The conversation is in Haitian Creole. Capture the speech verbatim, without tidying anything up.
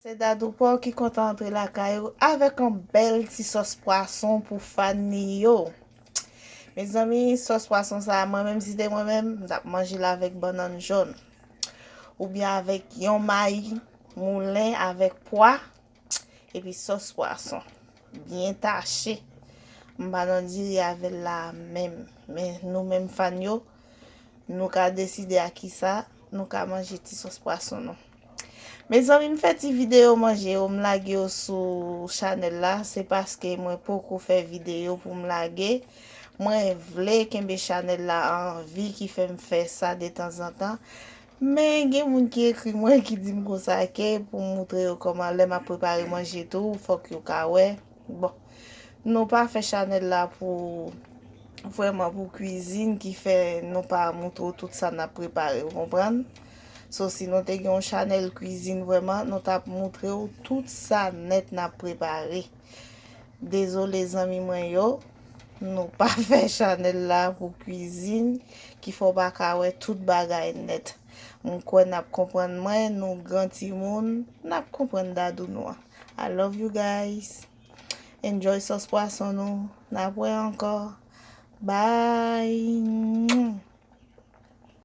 Se Dadou Pò ki kontan antre lakay ou avèk yon bèl ti sòs pwason pou fan li yo. Mezanmi, sòs pwason sa a, mwen menm si te mwen menm, m t ap manje l avèk bannann jòn. Oubyen avèk yon mayi moulen avèk pwa, epi sòs pwason. Byen tache. M pa nan diri avè l la menm. Men nou menm fan yo, nou ka deside a kisa nou ka manje ti sòs pwason nou. Mezanmi, m fè ti videyo manje yo, m lage yo sou chanèl la. Se paske mwen poko fè videyo pou m lage. Mwen vle kenbe chanèl la an vi ki fè m fè sa detanzantan. Men gen moun ki ekri mwen ki di m konsa ke pou m moutre yo kòman lè m ap prepare manje tou, fòk yo ka wè. Bon, nou pa fè chanèl la pou vrèman pou kwizin ki fè nou pa moutre w tout sa n ap prepare, ou konprann? So, si nou te gen yon chanèl kwizin vrèman, nou t ap moutre w tout sa nèt n ap prepare. Dezole zanmi mwen yo, nou pa fè chanèl la pou kwizin ki fè w pa ka wè tout bagay nèt. M kwè n ap konprann mwen, nou gran timoun, n ap konprann Dadou nou an. I love you guys. Enjoy sòs pwason nou. N ap wè ankò. Bye.